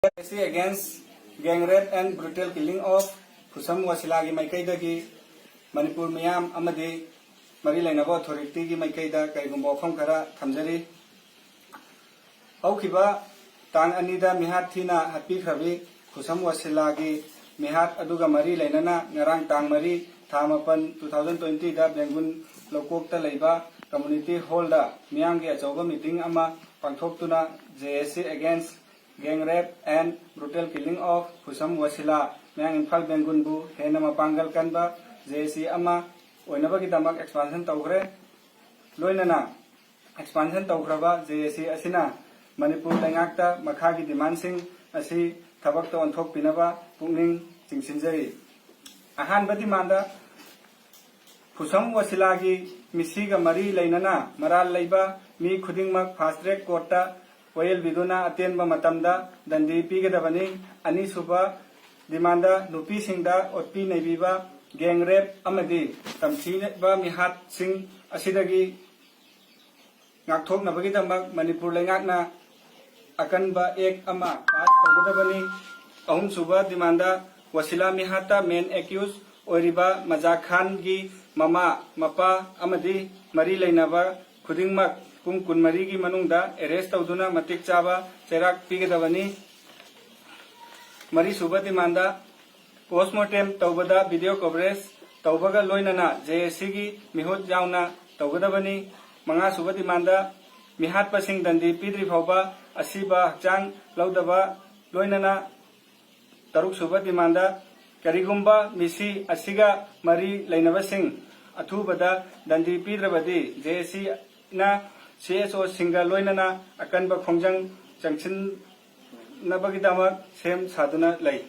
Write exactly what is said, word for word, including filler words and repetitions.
Against Gang Rape and Brutal Killing of ꯐꯨꯁꯝ ꯋꯁꯤꯂꯥꯒꯤ ꯃꯥꯏꯀꯩꯗꯒꯤ ꯃꯅꯤꯄꯨꯔ ꯃꯤꯌꯥꯝ ꯑꯃꯗꯤ ꯃꯔꯤ ꯂꯩꯅꯕ ꯑꯣꯊꯣꯔꯤꯇꯤꯒꯤ ꯃꯥꯏꯀꯩꯗ ꯀꯔꯤꯒꯨꯝꯕ ꯋꯥꯐꯝ ꯈꯔ ꯊꯝꯖꯔꯤ꯫ ꯍꯧꯈꯤꯕ ꯇꯥꯡ ꯑꯅꯤꯗ ꯃꯤꯍꯥꯠ ꯊꯤꯅ ꯍꯥꯠꯄꯤꯈ꯭ꯔꯕꯤ ꯐꯨꯁꯝ ꯋꯁꯤꯂꯥꯒꯤ ꯃꯤꯍꯥꯠ ꯑꯗꯨꯒ ꯃꯔꯤ ꯂꯩꯅꯅ ꯉꯔꯥꯡ ꯇꯥꯡ ꯃꯔꯤ ꯊꯥ ꯃꯥꯄꯟ two thousand twenty ꯗ ꯕꯦꯡꯒꯨꯟ ꯂꯧꯀꯣꯛꯇ ꯂꯩꯕ ꯀꯝꯃꯨꯅꯤꯇꯤ ꯍꯣꯜꯗ ꯃꯤꯌꯥꯝꯒꯤ ꯑꯆꯧꯕ ꯃꯤꯇꯤꯡ ꯑꯃ ꯄꯥꯡꯊꯣꯛꯇꯨꯅ J A C Against Gang Rape and Brutal Killing of ꯐꯨꯁꯝ ꯋꯁꯤꯂꯥ, ꯃꯌꯥꯡ ꯏꯝꯐꯥꯜ ꯕꯦꯡꯒꯨꯟꯕꯨ ꯍꯦꯟꯅ ꯃꯄꯥꯡꯒꯜ ꯀꯟꯕ J A C ꯑꯃ ꯑꯣꯏꯅꯕꯒꯤꯗꯃꯛ ꯑꯦꯛꯁꯄꯥꯟꯁꯟ ꯇꯧꯈ꯭ꯔꯦ꯫ ꯂꯣꯏꯅꯅ ꯑꯦꯛꯁꯄꯥꯟꯁꯟ ꯇꯧꯈ꯭ꯔꯕ J A C ꯑꯁꯤꯅ ꯃꯅꯤꯄꯨꯔ ꯂꯩꯉꯥꯛꯇ ꯃꯈꯥꯒꯤ ꯗꯤꯃꯥꯟꯁꯤꯡ ꯑꯁꯤ ꯊꯕꯛꯇ ꯑꯣꯟꯊꯣꯛꯄꯤꯅꯕ ꯄꯨꯛꯅꯤꯡ ꯆꯤꯡꯁꯤꯟꯖꯔꯤ꯫ ꯑꯍꯥꯟꯕ ꯗꯤꯃꯥꯟꯗ, ꯐꯨꯁꯝ ꯋꯁꯤꯂꯥꯒꯤ ꯃꯤꯁꯤꯒ ꯃꯔꯤ ꯂꯩꯅꯅ ꯃꯔꯥꯜ ꯂꯩꯕ ꯃꯤ ꯈꯨꯗꯤꯡꯃꯛ ꯐꯥꯁ ꯇ꯭ꯔꯦꯛ ꯀꯣꯔꯠꯇ ꯋꯥꯌꯦꯜꯕꯤꯗꯨꯅ ꯑꯇꯦꯟꯕ ꯃꯇꯝꯗ ꯗꯟꯗꯤ ꯄꯤꯒꯗꯕꯅꯤ꯫ ꯑꯅꯤꯁꯨꯕ ꯗꯤꯃꯥꯟꯗ, ꯅꯨꯄꯤꯁꯤꯡꯗ ꯑꯣꯠꯄꯤ ꯅꯩꯕꯤꯕ, ꯒꯦꯡ ꯔꯦꯞ ꯑꯃꯗꯤ ꯇꯝꯊꯤꯕ ꯃꯤꯍꯥꯠꯁꯤꯡ ꯑꯁꯤꯗꯒꯤ ꯉꯥꯛꯊꯣꯛꯅꯕꯒꯤꯗꯃꯛ ꯃꯅꯤꯄꯨꯔ ꯂꯩꯉꯥꯛꯅ ꯑꯀꯟꯕ ꯑꯦꯛ ꯑꯃ ꯄꯥꯁ ꯇꯧꯒꯗꯕꯅꯤ꯫ ꯑꯍꯨꯝꯁꯨꯕ ꯗꯤꯃꯥꯟꯗ, ꯋꯁꯤꯂꯥ ꯃꯤꯍꯥꯠꯇ ꯃꯦꯟ ꯑꯦꯀ꯭ꯌꯨꯁ ꯑꯣꯏꯔꯤꯕ ꯃꯖꯥ ꯈꯥꯟꯒꯤ ꯃꯃꯥ, ꯃꯄꯥ ꯑꯃꯗꯤ ꯃꯔꯤ ꯂꯩꯅꯕ ꯈꯨꯗꯤꯡꯃꯛ ꯄꯨꯡ ꯀꯨꯟꯃꯔꯤꯒꯤ ꯃꯅꯨꯡꯗ ꯑꯦꯔꯦꯁ ꯇꯧꯗꯨꯅ ꯃꯇꯤꯛ ꯆꯥꯕ ꯆꯩꯔꯥꯛ ꯄꯤꯒꯗꯕꯅꯤ꯫ ꯃꯔꯤꯁꯨꯕ ꯗꯤꯃꯥꯟꯗ, ꯄꯣꯁꯃꯣꯔꯇꯦꯝ ꯇꯧꯕꯗ ꯚꯤꯗꯤꯑꯣ ꯀꯣꯚꯔꯦꯖ ꯇꯧꯕꯒ ꯂꯣꯏꯅꯅ J A C ꯒꯤ ꯃꯤꯍꯨꯠ ꯌꯥꯎꯅ ꯇꯧꯒꯗꯕꯅꯤ꯫ ꯃꯉꯥꯁꯨꯕ ꯗꯤꯃꯥꯟꯗ, ꯃꯤꯍꯥꯠꯄꯁꯤꯡ ꯗꯟꯗꯤ ꯄꯤꯗ꯭ꯔꯤ ꯐꯥꯎꯕ ꯑꯁꯤꯕ ꯍꯛꯆꯥꯡ ꯂꯧꯗꯕ ꯂꯣꯏꯅꯅ ꯇꯔꯨꯛꯁꯨꯕ ꯗꯤꯃꯥꯟꯗ, ꯀꯔꯤꯒꯨꯝꯕ ꯃꯤꯁꯤ ꯑꯁꯤꯒ ꯃꯔꯤ ꯂꯩꯅꯕꯁꯤꯡ ꯑꯊꯨꯕꯗ ꯗꯟꯗꯤ ꯄꯤꯗ꯭ꯔꯕꯗꯤ J A C ꯅ C S O ꯁꯤꯡꯒ ꯂꯣꯏꯅꯅ ꯑꯀꯟꯕ ꯈꯣꯡꯖꯪ ꯆꯪꯁꯤꯟꯅꯕꯒꯤꯗꯃꯛ ꯁꯦꯝ ꯁꯥꯗꯨꯅ ꯂꯩ꯫